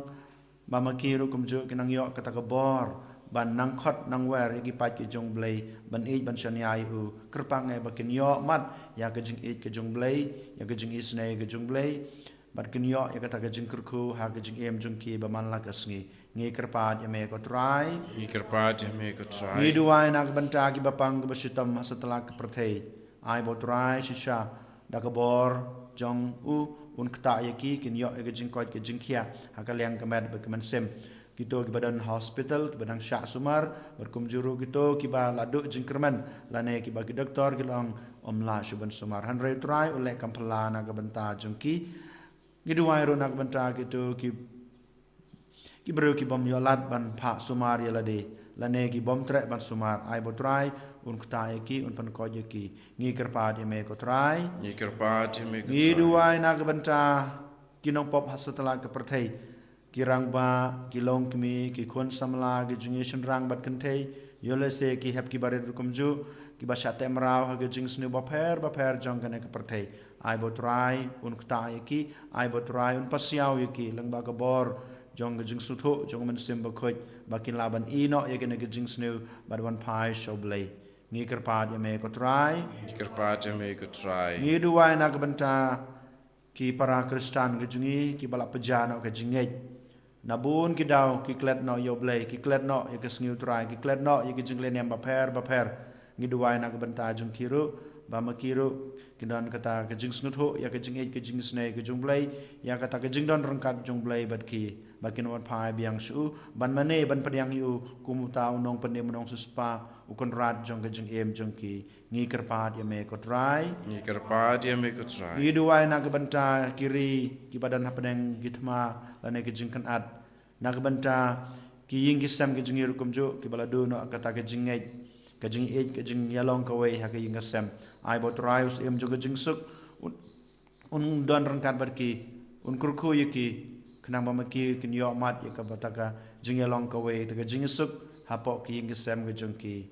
ba ma ki ruh kumjuh kin nang ïoh kata ka bor ban nang khot nang wer ïa ki paid ki jong u Blei, ban ïeit ban shaniah ïa u. Kyrpang eh ba kin ïoh mat ïa ka jingïeit ka jong u Blei, ïa ka jingisynei ka jong u Blei, bad kin ïoh ïa kata ka jingkyrkhu ha ka jingim jong ki ba man la ka sngi. Ngi kyrpad ïa me ko Trai. Ngi kyrpad ïa me ko Trai. Ngi duwai na ka bynta ki bapang ki bashitom ha satlak ka pyrthei. Ai ba u Trai shisha da ka bor jong u un ktah ïa ki, kin ïoh ïa ka jingkoit ka jingkhiah ha ka liang ka met bad ka mynsiem. Kito kiba don hospital, kiba dang shah sumar, bad kumjuh ruh kito kiba la duh jingkyrmen, lane kiba ki doktor ki la ong ym lah shuh ban sumar. Hynrei u Trai u leh kam phylla na ka bynta jong ki. Ngi duwai ruh na ka bynta kito ki, ki briew ki bym ïoh lad ban phah sumar ïa lade, lane ki bym treh ban sumar. Ai ba u Trai un ktah ïa ki, un pynkoit ïa ki. Ngi kyrpad ïa me ko Trai. Ngi kyrpad ïa me ko Trai. Ngi duwai na ka bynta ki nongpop ha satlak ka pyrthei, ki rangbah, ki longkmie, ki khun samla, ki jong ngi shynrang bad kynthei, ïoh lehse ki hep ki barit ruh kumjuh, kiba shah teh mraw ha ki jingsniew bapher bapher jong kane ka pyrthei. Ai ba u Trai un ktah ïa ki, ai ba u Trai un pasiaw ïa ki lyngba ka bor jong ka jingsngewthuh jong u Mynsiem Bakhuid, ba kin lah ban ïehnoh ïa kine ki jingsniew bad wan phai sha u Blei. Ngi kyrpad ïa me ko Trai. Ngi kyrpad ïa me ko Trai. Ngi duwai na ka bynta ki para Khristan ki jong ngi kiba la pynjah noh ka jingngeit. Na bun ki daw ki klet noh ïa u Blei, ki klet noh ïa ka sngi u Trai, ki klet noh ïa ki jinglehniam bapher bapher. Ngi duwai na ka bynta jong ki ruh, ba ma ki ruh kin don kata ka jingsngewthuh ïa ka jingïeit ka jingisynei ka jong u Blei, ïa kata ka jingdon ryngkat jong u Blei bad ki, ba kin wan phai biang sha u, ban mane ban pdiang ïa u kum uta u nongpynim u nongsiewspah, u kynrad jong ka jingim jong ki. Ngi kyrpad ïa me ko Trai. Ngi kyrpad ïa me ko Trai. Ngi duwai na ka bynta ki ri kiba don hapdeng ki thma lane ki jingkynad, na ka bynta ki ïing ki sem ki jong ngi ruh kumjuh kiba la duh noh kata ka jingngeit, ka jingïeit, ka jingïalong kawei ha ka ïing ka sem. Ai ba u Trai u Syiem jong ka jingsuk un, un don ryngkat bad ki, un kyrkhu ïa ki, khnang ba ma ki kin ïoh mat ïa kata ka jingïalong kawei, kata ka jingsuk hapoh ki ïing ki sem ki jong ki.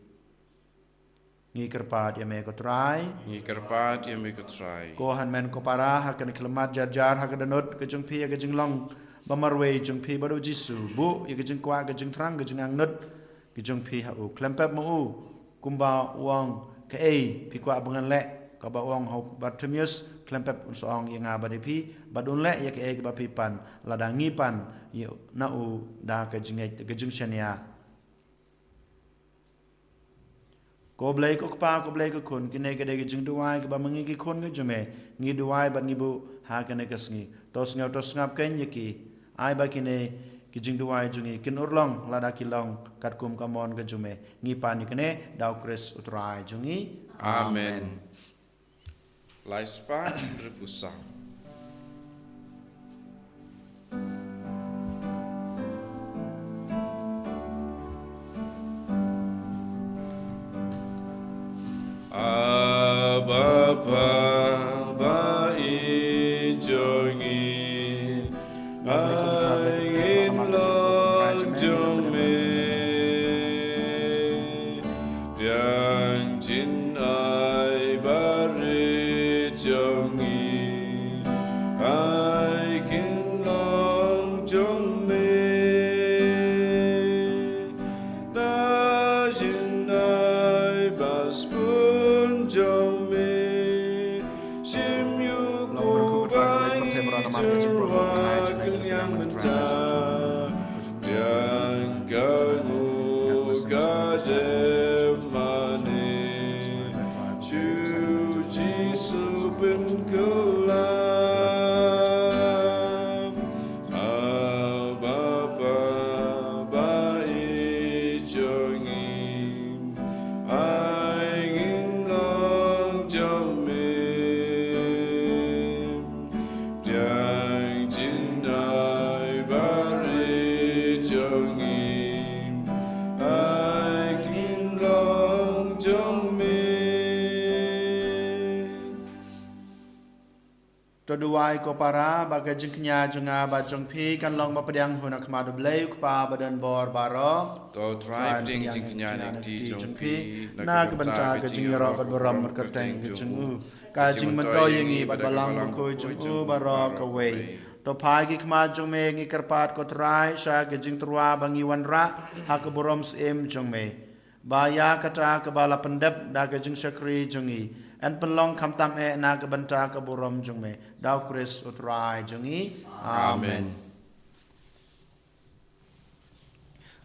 Ngi kyrpad ïa me ko Trai. Ngi kyrpad ïa me ko Trai. Ko hynmen ko para, ha kane ka khyllipmat jar jar ha ka dohnud ka jong phi ïa ka jinglong ba marwei jong phi bad u Jisu, buh ïa ka jingkwah, ka jingthrang, ka jingangnud ka jong phi ha u. Khlem pep ma u, kumba u ong, kaei phi kwah ba ngan leh? Kaba u ong ha u Bartimaeus, khlem pep un sa ong ïa nga bad ïa phi, bad un leh ïa kaei kaba phi pan. Lada ngi pan ïa na u da ka jingngeit, ka jingshaniah. Ko Blei ko Kpa, ko Blei ko Khun, kine ki dei ki jingduwai kiba ma ngi ki khun ki jong me ngi duwai bad ngi buh ha kane ka sngi. To sngew to sngap kein ïa ki. Ai ba kine ki jingduwai jong ngi kin urlong lada ki long katkum ka mon ka jong me. Ngi pan ïa kine da u Khrist u Trai jong ngi. Amen. Amen. Lai spah hynriewphew saw. Duwai ko para ba ka jingkñia jong nga bad jong phi kan long ba pdiang ha khmat U Blei U Kpa badonbor baroh. To Trai, pdiang jingkñia na ka kti jong phi na ka bynta ka jingïaroh bad burom bad kyrteng ka jong u. Ka jingmyntoi ïa ngi bad Balang Bakhuid jong u baroh kawei. To phai ki khmat jong me, ngi kyrpad ko Trai, sha ka jingtyrwa ba ngi wanrah ha ka burom syiem jong me. Ba ïa kata kaba la pyndep da ka jingshakri jong ngi yn pynlong khamtam eh na ka bynta ka burom jong me. Da U Khrist U Trai jong ngi. Amen. Amen.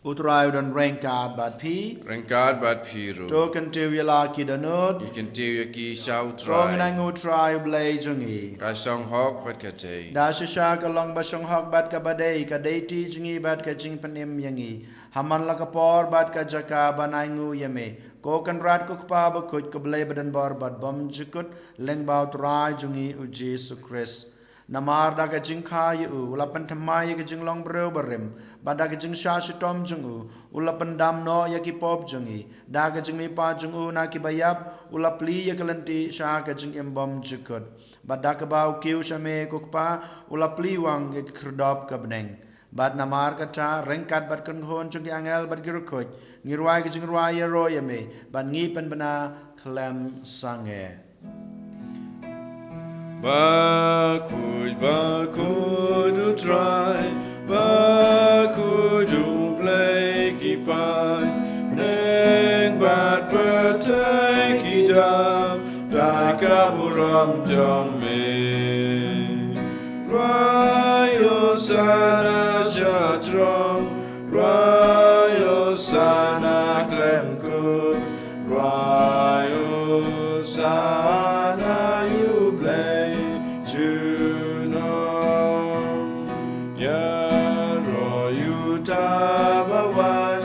U Trai u don ryngkat bad phi. Ryngkat bad phi ruh. To kyntiew ïa la ki dohnud. Ngi kyntiew ïa ki sha U Trai. Ko ngin ainguh Trai U Blei jong ngi. Ka shong hok bad ka dei. Da shisha ka long ba shong hok bad kaba dei, ka dei ti jong ngi bad ka jingpynim ïa ngi. Ha man la ka por bad ka jaka ban ainguh ïa me, ko Kynrad ko Kpa Bakhuid, ko Blei badonbor bad bymjukut, lyngba U Trai jong ngi U Jisu Khrist. Namar da ka jingkha ïa u, u la pynthymmai ïa ka jinglong briew barim, bad da ka jingshah shitom jong u, u la pyndam noh ïa ki pop jong ngi. Da ka jingmihpat jong u na ki baïap, u la plie ïa ka lynti sha ka jingim bymjukut. Bad da kaba u kiew sha me ko Kpa, u la plie wang ïa ka khyrdop ka bneng. Bad namar kata, ryngkat bad ka kynhun jong ki angel bad ki riewkhuid, ngi rwai ka jingrwai ïaroh ïa me, bad ngi pynbna khlem sangeh. Bakhuid, bakhuid U Trai, bakhuid U Blei ki paid, bneng bad pyrthei ki dap da ka burom jong me. Rwai Hosana sha throng, rwai Hosana khlem kut, rwai Hosana ïa U Blei junom. Ïaroh ïa uta ba wan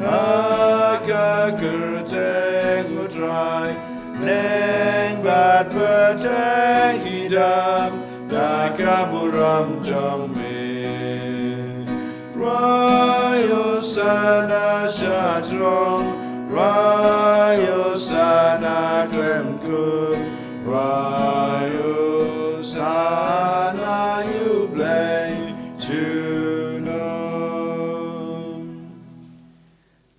ha ka kyrteng U Trai, bneng bad pyrthei ki dap da ka burom jong me. Rwai Hosana sha throng, rwai Hosana khlem kut, rwai Hosana ïa U Blei junom.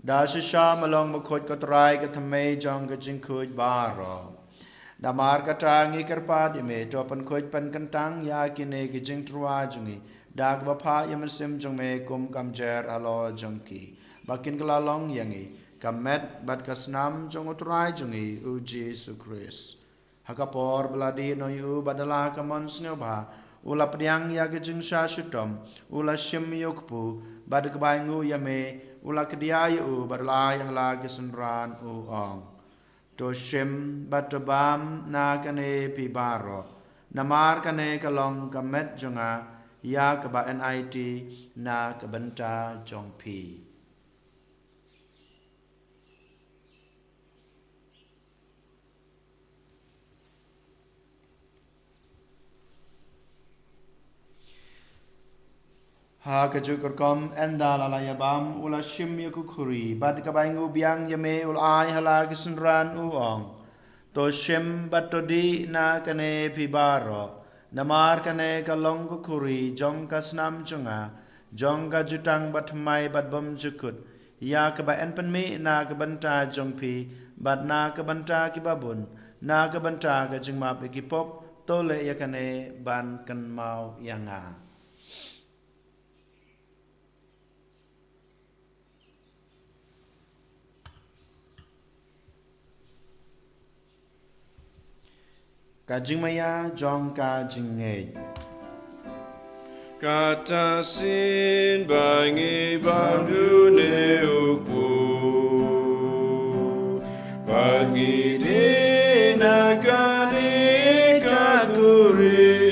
Da shisha ma long bakhuid ko Trai, ka thymmei jong ka jingkhuid baroh. Namar kata ngi kyrpad ïa me, to pynkhuid pynkyntang ïa kine ki jingtyrwa jong ngi da kaba phah ïa u Mynsiem jong me kum ka mjer halor jong ki, ba kin kylla long ïa ngi ka met bad ka snam jong U Trai jong ngi U Jisu Khrist. Ha ka por ba la dih noh ïa u bad da la ka mon sngewbha, u la pdiang ïa ka jingshah shitom, u la shim ïa u kpu, bad da kaba ainguh ïa me, u la kdiah ïa u bad u la ai ha la ki synran, u ong: To shim bad to bam na kane phi baroh, namar kane ka long ka met jong nga, ïa kaba yn aiti na ka bynta jong phi. Ha kajuh ka rukom, ynda la la ïabam, u la shim ïa ka khuri, bad kaba ainguh biang ïa me, u la ai ha la ki synran, u ong: To shim bad to dih na kane phi baroh, namar kane ka long ka khuri jong ka snam jong nga, jong ka jutang bathymmai bad bymjukut, ïa kaba yn pynmih na ka bynta jong phi bad na ka bynta kiba bun, na ka bynta ka jingmap ïa ki pop. To leh ïa kane ban kynmaw ïa nga. Ka jingmaïa jong ka jingngeit. Kata shisien ba ngi bam dune u kpu, ba ngi dih na kane ka khuri,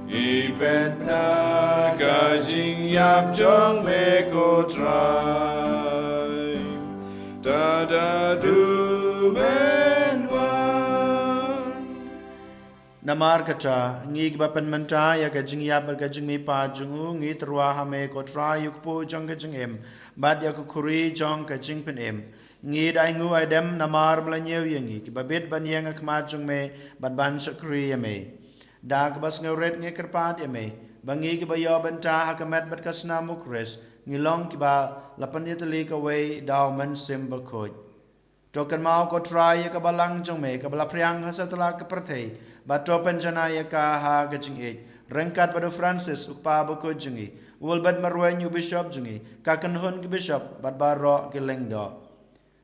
ngi peit na ka jingïap jong me ko Trai, tad haduh men wan. Namar kata, ngi kiba pynmynta ïa ka jingïap bad ka jingmihpat jong u, ngi tyrwa ha me ko Trai, ïa u kpu jong ka jingim, bad ïa ka khuri jong ka jingpynim. Ngi da ainguh aidem namar me la ñiew ïa ngi kiba bit ban ïeng ha khmat jong me bad ban shakri ïa me. Da kaba sngewrit ngi kyrpad ïa me ba ngi kiba ïoh bynta ha ka met bad ka snam u Khrist ngi long kiba la pynïatylli kawei da u Mynsiem Bakhuid. To kynmaw ko Trai ïa ka balang jong me kaba la phriang ha satlak ka pyrthei, bad to pynjanai ïa ka ha ka jingïeit ryngkat bad u Francis u kpa bakhuid jong ngi, u Albert Marwein u bishop jong ngi, ka kynhun ki bishop bad baroh ki lyngdoh.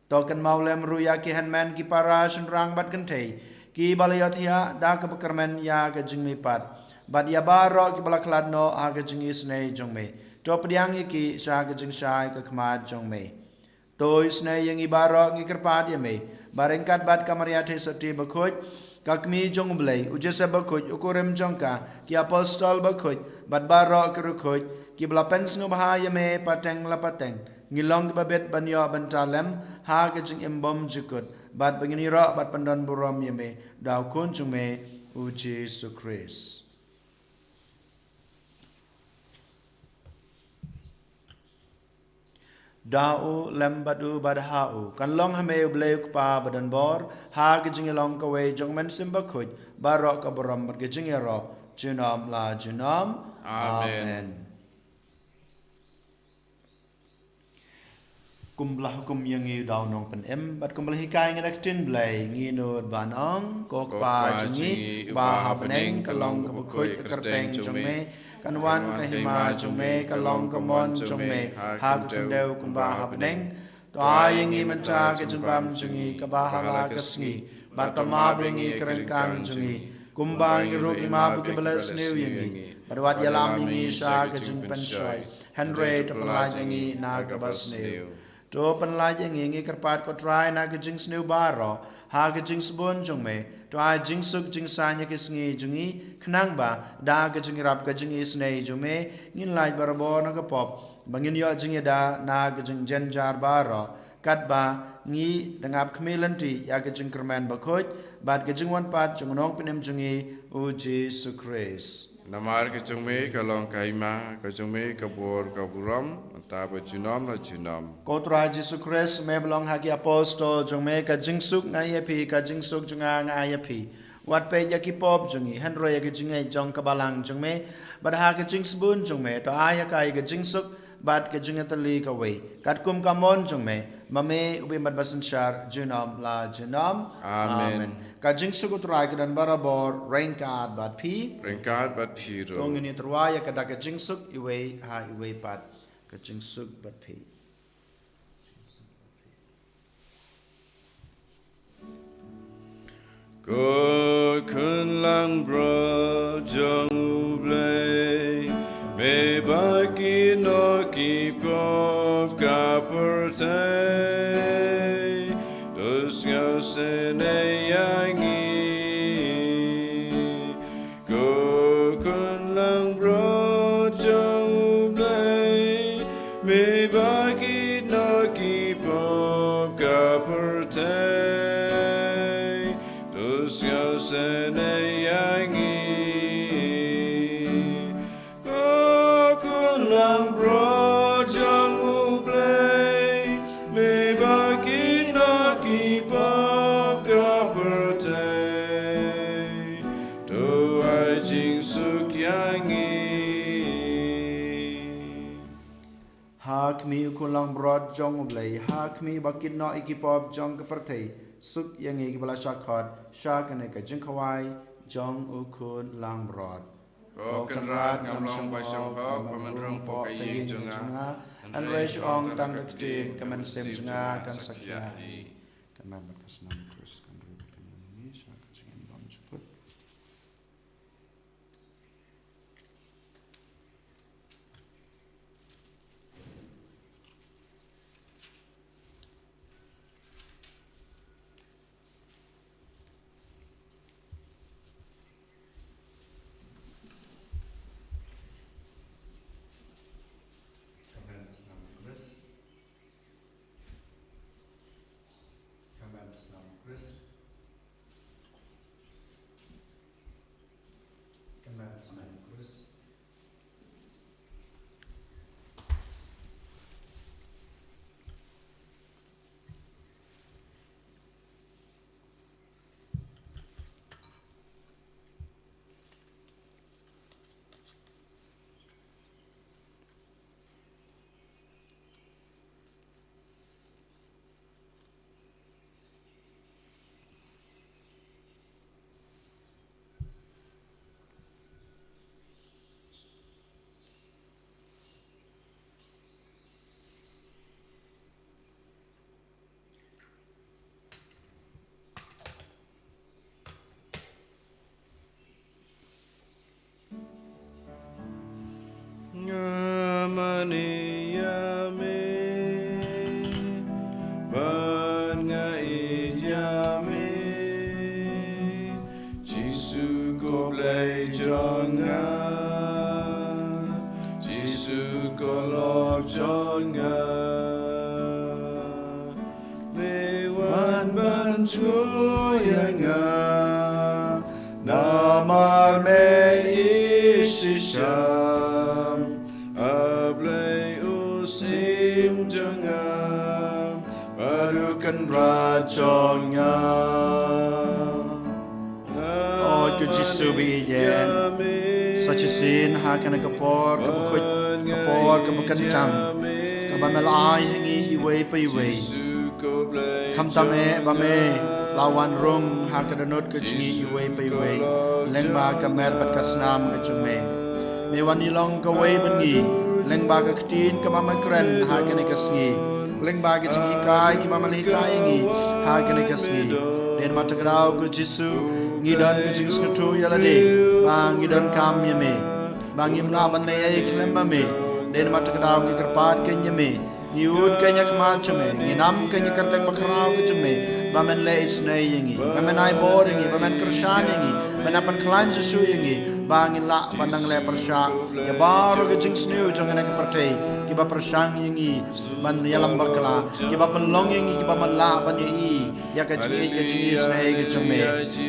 To kynmaw lem ruh ïa ki hynmen ki para shynrang bad kynthei kiba la ïohthiah da kaba kyrmen ïa ka jingmihpat, bad ïa baroh kiba la khlad noh ha ka jingisynei jong me. To pdiang ïa ki sha ka jingshai ka khmat jong me. To isynei ïa ngi baroh ngi kyrpad ïa me ba ryngkat bad ka Maria Theisotti bakhuid, ka kmie jong u Blei, u Joseph bakhuid, u kurim jong ka, ki apostol bakhuid bad baroh ki riewkhuid kiba la pynsngewbha ïa me pateng la pateng, ngi long kiba bit ban ïoh bynta lem ha ka jingim bymjukut, bad ba ngin ïaroh bad pyndonburom ïa me da u Khun jong me u Jisu Khrist. Da u, lem bad u, bad ha u, kan long ha me u Blei u Kpa badonbor, ha ka jingïalong kawei jong u Mynsiem Bakhuid, baroh ka burom bad ka jingïaroh junom la junom. Amen. Amen. Kumba la hukum ïa ngi da u Nongpynim bad kumba la hikai ngi da ka ktien Blei, ngi nud ban ong: Ko Kpa jong ngi uba ha bneng, ka long kaba khuid ka kyrteng jong me, kan wan ka hima jong me, ka long ka mon jong me ha ka khyndew kumba ha bneng. To ai ïa ngi mynta ka jingbam jong ngi kaba ha la ka sngi, bad to map ïa ngi ka ryngkang jong ngi, kumba ngi ruh ngi map ïa kiba leh sniew ïa ngi, bad wat ïalam ïa ngi sha ka jingpynshoi, hynrei to pynlait ïa ngi na kaba sniew. To pynlait ïa ngi, ngi kyrpad ko Trai, na ka jingsniew baroh ha ka jingsbun jong me. To ai jingsuk jingsaiñ ïa ki sngi jong ngi, khnang ba da ka jingïarap ka jingisynei jong me ngin lait barabor na ka pop, ba ngin ïoh jingïada na ka jingjynjar baroh, katba ngi dang ap khmih lynti ïa ka jingkyrmen bakhuid bad ka jingwan pat jong u Nongpynim jong ngi u Jisu Khrist. Namar ka jong me ka long ka hima, ka jong me ka bor, ka burom, mynta bad junom la junom. Ko Trai Jisu Khrist, me ba la ong ha ki apostol jong me: Ka jingsuk nga ai ïa phi, ka jingsuk jong nga nga ai ïa phi. Wat peit ïa ki pop jong ngi, hynrei ïa ka jingngeit jong ka balang jong me, bad ha ka jingsbun jong me to ai ha ka ïa ka jingsuk bad ka jingïatylli kawei, katkum ka mon jong me, ma me u bym bad basynshar junom la junom. Amen. Amen. Ka jingsuk u Trai ka don barabor ryngkat bad phi. Ryngkat bad phi ruh. To ngin ïatyrwa ïa ka da ka jingsuk iwei ha iwei pat. Ka jingsuk bad phi. Ko Khun Langbrot jong U Blei, me ba kit noh ki pop ka pyrthei, to sngewsynei ïa ngi. Ko Khun Langbrot jong U Blei, me ba kit noh ki pop ka pyrthei, to sngewsynei ïa ngi. Ko Khun Langbrot jong U Blei, me ba kit noh ki pop ka pyrthei, to ai jingsuk ïa ngi. Ha khmih, Ko Khun Langbrot jong U Blei, ha khmih ba kit noh ïa ki pop jong ka pyrthei, suk ïa ngi kiba la shah khot sha kane ka jingkhawai jong U Khun Langbrot. Ko Kynrad, ngam long ba shong hok ba men rung hapoh ka ïing jong nga, hynrei shu ong tang ka ktien, ka mynsiem jong nga kan sa khiah hi. Ka met bad ka snam U Khrist kan ri bad kan ïeng ïa ngi sha ka jingim bymjukut. Ka met bad ka snam U Khrist. Ka met bad ka snam U Khrist. ïa me, ban nga ïeit ïa me. Jisu ko Blei jong nga, Jisu ko lok jong nga. Me wan ban jngoh ïa nga, namar me i shisha. A Blei u syiem jong nga, bad u Kynrad jong nga. O ko Jisu ba ïeit, sa shisien ha kane ka por kaba khuid, ka por kaba kyntang, kaba me la ai ha ngi iwei pa iwei. Khamtam eh ba me la wan rung ha ka dohnud ka jong ngi iwei pa iwei, lyngba ka met bad ka snam ka jong me. Me wan ïalong kawei bad ngi, lyngba ka ktien kaba me kren ha kane ka sngi, lyngba ka jinghikai kaba me la hikai ïa ngi ha kane ka sngi. Dei namar kata ka daw ko Jisu, ngi don ka jingsngewthuh ïa lade ba ngi donkam ïa me, ba ngim lah ban leh ei khlem ma me. Dei namar kata ka daw ngi kyrpad keiñ ïa me, ngi ud keiñ ïa ka khmat jong me, ngi nam keiñ ïa ka kyrteng bakhraw ka jong me, ba men leh isynei ïa ngi, ba men ai bor ïa ngi, ba men kyrshan ïa ngi, ba men pynkhlaiñ shuh shuh ïa ngi, ba ngin lah ban nang leh pyrshah ïa baroh ka jingsniew jong kane ka pyrthei, kiba pyrshang ïa ngi ban ïalam bakla, kiba pynlong ïa ngi kiba ym lah ban ïohi ïa ka jingïeit ka jingisynei ka jong me.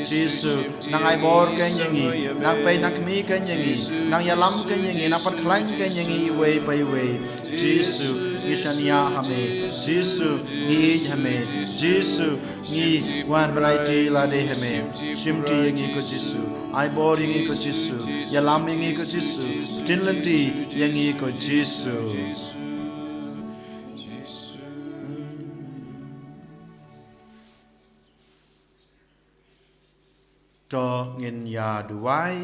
Jisu, nang ai bor keiñ ïa ngi, nang peit nang khmih keiñ ïa ngi, nang ïalam keiñ ïa ngi, nang pynkhlaiñ keiñ ïa ngi iwei pa iwei. Jisu, ngi shaniah ha me. Jisu, ngi ïeit ha me. Jisu, ngi wan ban aiti lade ha me. Shimti ïa ngi ko Jisu. Ai bor ïa ngi ko Jisu. Ïalam ïa ngi ko Jisu. Ktien lynti ïa ngi ko Jisu. To ngin ïa duwai.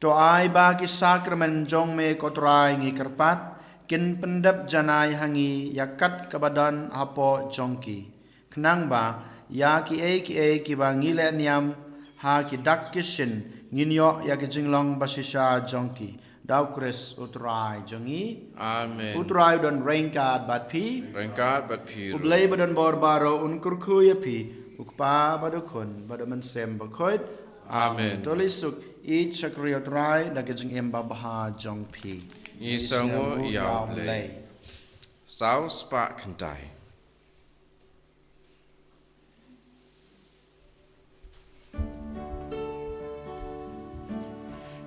To ai ba ki sakramen jong me ko Trai ngi kyrpad, kin pyndep janai ha ngi ïa kat kaba don hapoh jong ki. Khnang ba ïa kiei kiei kiba ngi leh niam ha ki dak ki shin, ngin ïoh ïa ki jinglong bashisha jong ki. Da u Khrist u Trai jong ngi. Amen. U Trai u don ryngkat bad phi. Ryngkat bad phi ruh. U Blei ba don bor baroh un kyrkhu ïa phi. U Kpa bad u Khun bad u Mynsiem Bakhuid. Amen. To leit suk, ïeit shakri ïa u Trai da ka jingim babha jong phi. Ngi sngewnguh ïa u Blei. Saw spah khyndai.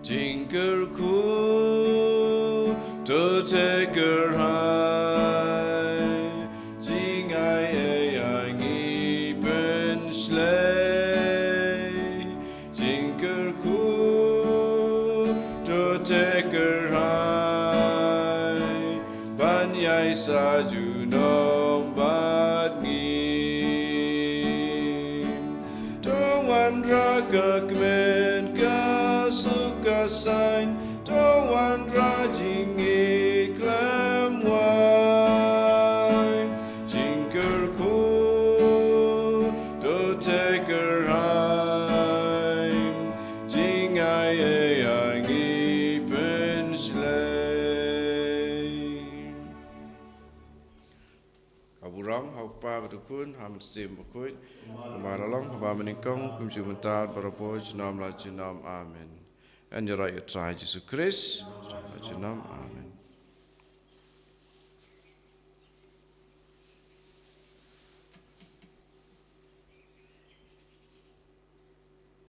Jingkyrkhu to te kyrhai, jingai ei ei ngi pynshlei. Jingkyrkhu to te kyrhai, ban ïai sa junom bad ngi. To wanrah ka kmen ka suk ka saiñ, to wanrah jingïeit khlem wai. Jingkyrkhu to te kyrhai, jingai ei ei ngi pynshlei. Ka burom ha u Kpa bad u Khun, ha u Mynsiem Bakhuid, kumba la long, kumba mynnyngkong, kumjuh mynta, barabor, junom la junom. Amen. Yn ïaroh ïa u Trai Jisu Khrist, junom.